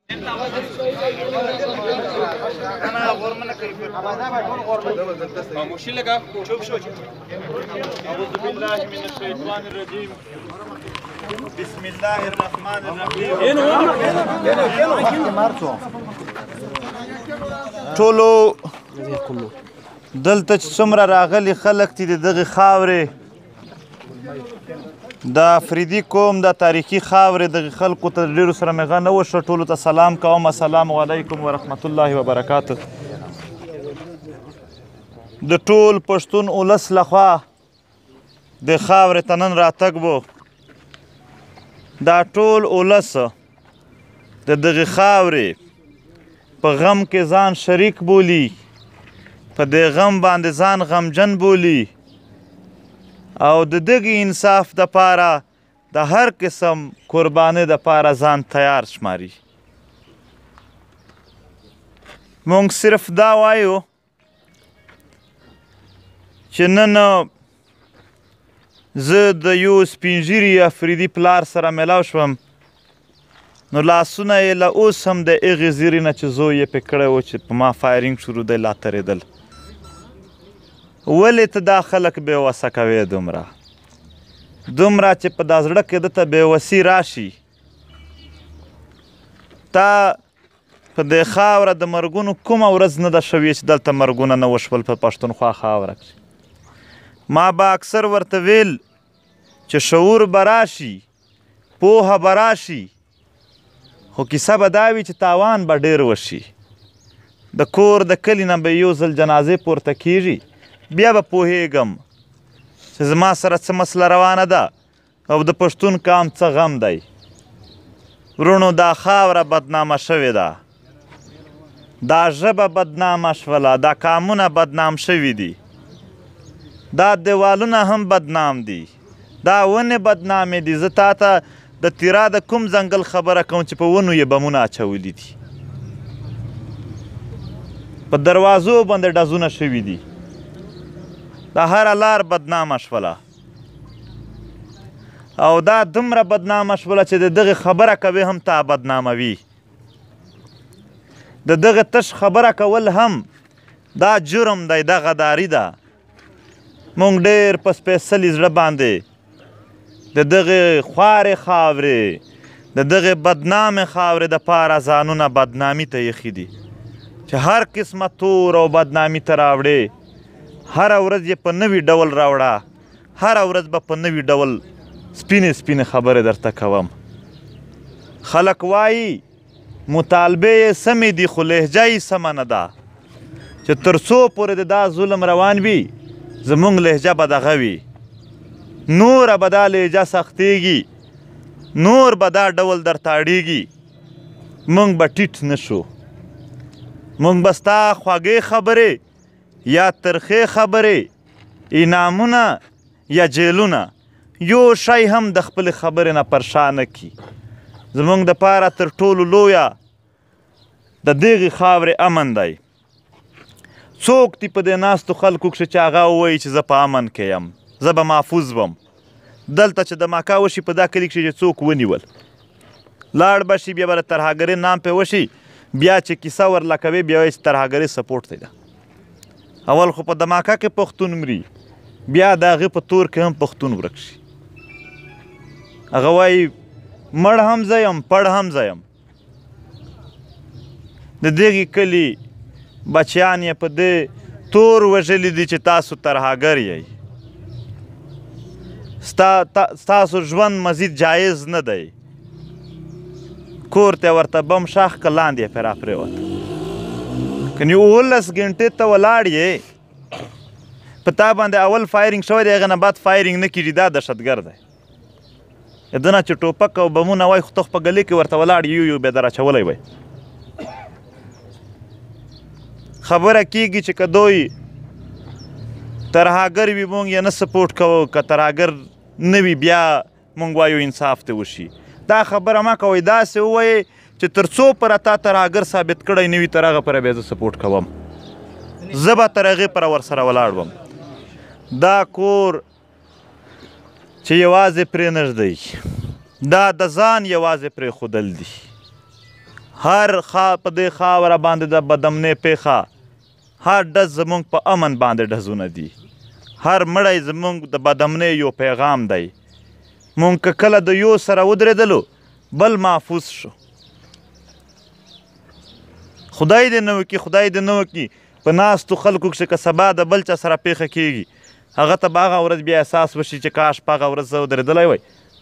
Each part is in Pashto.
أعوذ بالله من الشيطان الرجيم. بسم الله الرحمن الرحیم. ټولو دلته چې څومره راغلي خلک دي د دغې خاورې، د افریدي قوم د تاریخي خاورې دغې خلکو ته ډېرو سره مې غه نه وشوه. ټولو ته سلام کوم. السلام علیکم ورحمت الله وبرکاته. د ټول پښتون اولس لخوا د خاورې ته نن راتګ وو. دا ټول اولس د دغې خاورې په غم کې ځان شریک بولي، په دې غم باندې ځان غمجن بولي او د دغې انصاف دپاره د هر قسم قربانۍ دپاره ځان تیار شماري. مونږ صرف دا وایو چې نن زه د یو سپین ږیري افریدي پلار سره میلاو شوم، نو لاسونه یې له اوس هم د هغې زیري نه چې زوی یې پې کړی و چې په ما firing شروع دی لا ترېدل. ولې ته دا خلک بې وسه کوې دومره دومره چې په دا زړه کې ده ته بې وسي راشي؟ تا په دې خاوره د مرګونو کومه ورځ نه ده شوې چې دلته مرګونه نه وشول په پښتونخوا خاوره کښې. ما به اکثر ورته ویل چې شعور به راشي، پوهه به راشي، خو کیسه به دا وي چې تاوان به ډېر وشي. د کور د کلي نه به یو ځل جنازې پورته کیږي، بیا به پوهېږم چې زما سره څه مسله روانه ده او د پښتون قام څه غم دی. وروڼو، دا خاوره بدنامه شوې ده، دا ژبه بدنامه شوله، دا قامونه بدنام شوي دي، دا دیوالونه هم بدنام دي، دا ونې بدنامې دي. زه تا ته د تیرا د کوم ځنګل خبره کوم چې په ونو یې بمونه اچولي دي، په دروازو باندې ډزونه شوي دي، دا هره لار بدنامه شوله او دا دومره بدنامه شوله چې د دغې خبره کوي هم تا بدناموي. د دغې تش خبره کول هم دا جرم دی، دا غداري ده. مونږ ډېر په سپېڅلي زړه باندې د دغې خوارې خاورې، د دغې بدنامې خاورې دپاره ځانونه بدنامي ته ایښي دي چې هر قسمه تور او بدنامي ته راوړې. هره ورځ یې په نوي ډول راوړه، هره ورځ به په نوي ډول سپینې سپینې خبرې درته کوم. خلک وایي مطالبې یې سمې دي خو لهجه یې سمه نه ده. چې تر څو پورې د دا ظلم روان وي زمونږ لهجه به دغه وي، نوره به دا لهجه سختېږي، نور به دا ډول درته اړېږي. مونږ به ټیټ نه شو، مونږ به ستا خوږې خبرې یا ترخې خبرې، انعامونه یا جیلونه، یو شی هم د خپلې خبرې نه پر شا نه کړي. زمونږ دپاره تر ټولو لویه د دغې خاورې امن دی. څوک دي په دې ناستو خلکو کښې چې هغه ووایي چې زه په امن کې یم، زه به محفوظ وم؟ دلته چې دماکا وشي په دا کلي کښې چې څوک ونیول لاړ به شي، بیا به د ترهګرۍ نام پرې وشي، بیا چې کیسه ورله کوي بیا وایي چې ترهګرۍ سپورټ دی. ده اول خو په دماکا کې پښتون مري، بیا د هغې په تور کې هم پښتون ورک شي. هغه وایي مړ هم زه یم، پړ هم زه یم. د دغې کلي بچیان یې په دې تور وژلي دي چې تاسو ترهګر یئ، ستاسو ژوند مزید جایز نه دی. کور ته ورته بم شاخ که لاندې یې پرې راپرېوت. کنې 17 ګنټې ته ولاړ یې، په تا باندې اول firing شوی دی، هغې نه بعد firing نه کېږي. دا دهشتګر دی. ده نه چې ټوپک او بمونه وای خو ته خو په ګلې کې ورته ولاړ یو یو به در اچولی وای. خبره کېږي چې که دوی ترهګر وي مونږ یې نه سپورټ کوو، که ترهګر نه وي بیا مونږ وایو انصاف دې وشي. دا خبره مه کوئ، داسې ووایئ چې تر څو پره تا ترهګر ثابت کړی نه وي تر هغه پره بیا زه سپورټ کوم، زه به تر هغې پره ورسره ولاړ وم. دا کور چې یوازې پرې نه ږدئ، دا د ځان یوازې پرېښودل دي. هر په دې خاوره باندې د بدامنۍ پېښه، هر ډز زمونږ په امن باندې ډزونه دي، هر مړی زمونږ د بدامنۍ یو پیغام دی. مونږ که کله د یو سره ودرېدلو بل محفوظ شو. خدای دې نه وکړي، خدای دې نه وکړي په ناستو خلکو کښې که سبا د بل چا سره پېښه کېږي، هغه ته به هغه ورځ بیا احساس وشي چې کاش په هغه ورځ زه ودرېدلی وای،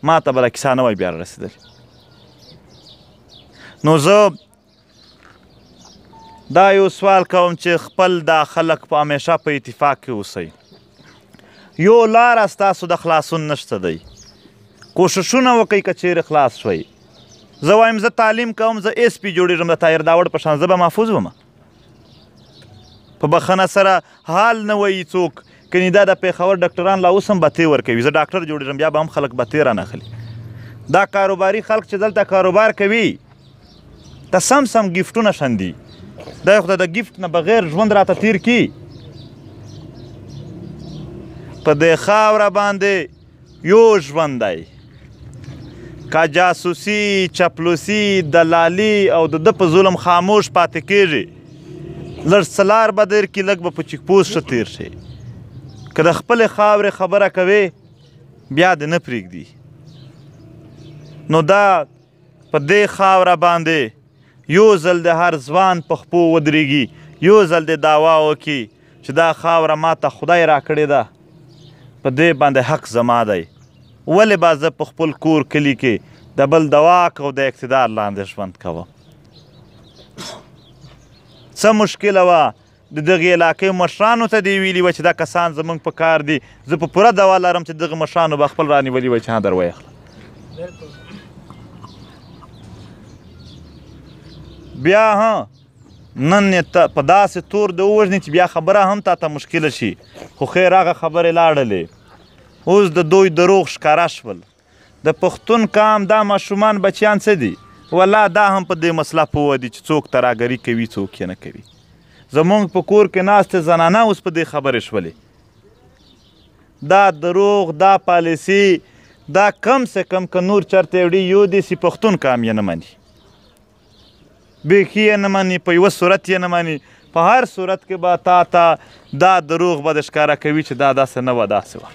ما ته به دا کیسه نه وای بیا رسېدلې. نو زه دا یو سوال کوم چې خپل دا خلک په همیشه په اتفاق کې اوسئ. یو لاره ستاسو د خلاصون نشته دی، کوششونه وکئ که چیرې خلاص شوئ. زه وایم زه تعلیم کوم، زه ایس پي جوړېږم د طاهر داوړ په شان، زه به محفوظ وم. په بخښنه سره حال نه وایي څوک، کني دا د پېښور ډاکټران لا اوس هم بتې ورکوي. زه ډاکټر جوړېږم بیا به هم خلک بتې رانه اخلي. دا کاروباري خلک چې دلته کاروبار کوي ته سم سم ګفټونه شندي، دا خو د ګفټ نه بغیر ژوند راته تیر کی. په دې خاوره باندې یو ژوند دی، که جاسوسي، چپلوسي، دلالی او د ده په ظلم خاموش پاتې کېږي، لږ څه لار به درکړي، لږ به په چیک پوست ښه تېر شي. که د خپلې خاورې خبره کوې بیا دې نه پرېږدي. نو دا په دې خاوره باندې یو ځل د هر ځوان په خپو ودرېږي، یو ځل دې دعوا وکړي چې دا خاوره ما ته خدای راکړې ده، په دې باندې حق زما دی، ولې به زه په خپل کور کلي کې د بل د واک او د اقتدار لاندې ژوند کوم؟ څه مشکله وه د دغې علاقې مشرانو ته دې ویلي وه چې دا کسان زمونږ په کار دي، زه په پوره دوا لرم چې دغه مشرانو به خپل رانیولي وای چې ها در ویخله. بیا ها نن یې په داسې تور د ووژني چې بیا خبره هم تا ته مشکله شي، خو خیر هغه خبرې لاړلې. اوس د دوی دروغ ښکاره شول. د پښتون قام دا ماشومان بچیان څه دي؟ والله دا هم په دې مسله پوه دي چې څوک تراګري کوي څوک یې نه کوي. زمونږ په کور کې ناستې زنانه اوس په دې خبرې شولې. دا دروغ، دا پالیسي، دا کم سه کم که نور چرته وړي یو دې سي پښتون قام یې نه مني، بیخي یې نه مني، په یوه صورت یې نه مني. په هر صورت کې به تا ته دا دروغ به د ښکاره کوي چې دا داسې نه وه داسې وه.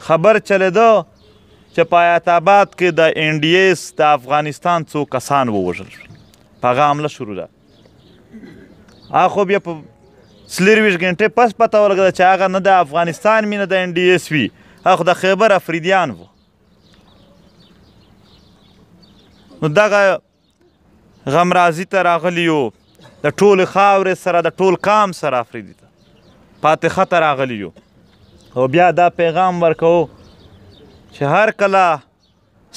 خبر چلېده چې په حیات آباد کې د این ډي ایس د افغانستان څو کسان ووژل شول، په هغه حمله شروع ده. هغه خو بیا په 24 ګنټې پس پته ولګېده چې هغه نه د افغانستان وي نه د این ډي ایس وي، هغه خو د خیبر افریدیان وو. نو دغه غمرازي ته راغلي یو، د ټولې خاورې سره د ټول قام سره افریدي ته فاتحه ته راغلي یو. او بیا دا پیغام ورکوو چې هر کله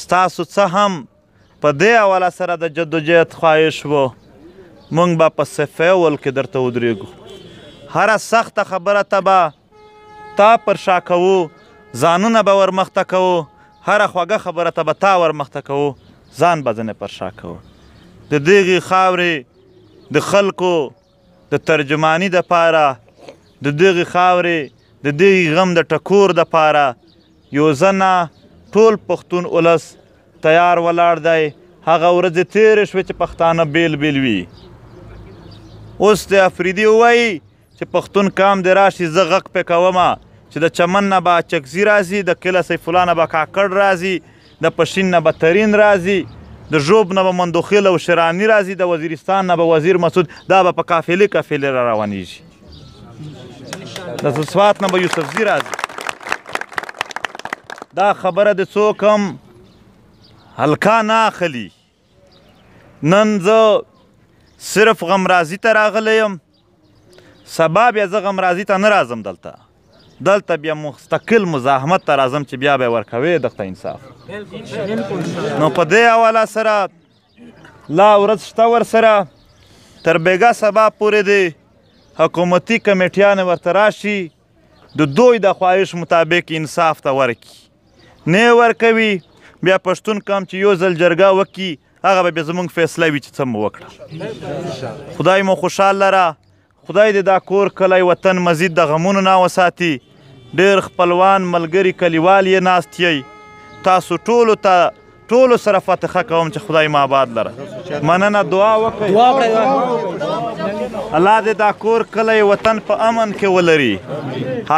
ستاسو څه هم په دې حواله سره د جدوجهد خواهش و، مونږ به په صف اول کې درته ودرېږو. هره سخته خبره ته به تا پر شا کوو، ځانونه به ورمخته کوو، هره خوږه خبره ته به تا ورمخته کوو، ځان به ځنې پر شا کوو. د دغې خاورې د خلکو د ترجماني دپاره، د دغې خاورې د دغې غم د ټکور دپاره یو ځنه ټول پښتون ولس تیار ولاړ دی. هغه ورځې تېرې شوې چې پښتانه بیل بیل وي. اوس د افریدي ووایي چې پښتون قام دې راشي، زه غږ پې کومه چې د چمن نه به اچکزي راځي، د قلعه سیف الله نه به کاکړ راځي، د پشین نه به ترین راځي، د ژوب نه به مندوخیل او شرانی راځي، د وزیرستان نه به وزیر مسعود، دا به په قافلې قافلې را روانېږي، د سوات نه به یوسفزي راځي. دا خبره د څوک هم هلکا نه اخلي. نن زه صرف غمرازي ته راغلی یم، سبا بیا زه غمرازي ته نه راځم، دلته بیا مستقل مزاحمت ته راځم چې بیا به ورکوې دغه انصاف. نو په دې حواله سره لا ورځ شته ورسره، تر بېګا سبا پورې دې حکومتي کمیټیانې ورته راشي، د دوی د خواهش مطابق انصاف ته ورکړي. نه ورکوي بیا پښتون قام چې یو ځل جرګه وکړي، هغه به بیا زمونږ فیصله وي چې څه مو وکړه. خدای مو خوشحال لره، خدای دې دا کور کلی وطن مزید د غمونو نه وساتي. ډېر خپلوان ملګري کلیوال یې ناست یئ، تاسو ټولو ته ټولو سره فاتحه کوم چې خدای ما آباد لره. مننه، دعا وکړئ. الله دې دا کور کلی وطن په امن کې ولري.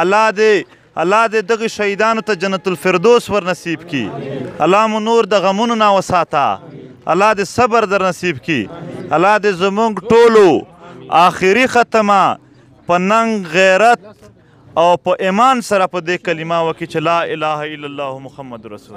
الله دې دغه شهیدانو ته جنت الفردوس ور نصیب کړي. الله مو نور د غمونو نه وساته. الله دې صبر در نصیب کړي. الله دې زمونږ ټولو آخري ختمه په ننګ، غیرت او په ایمان سره په دې کلمه وکړي چې لا اله الا الله محمد رسول.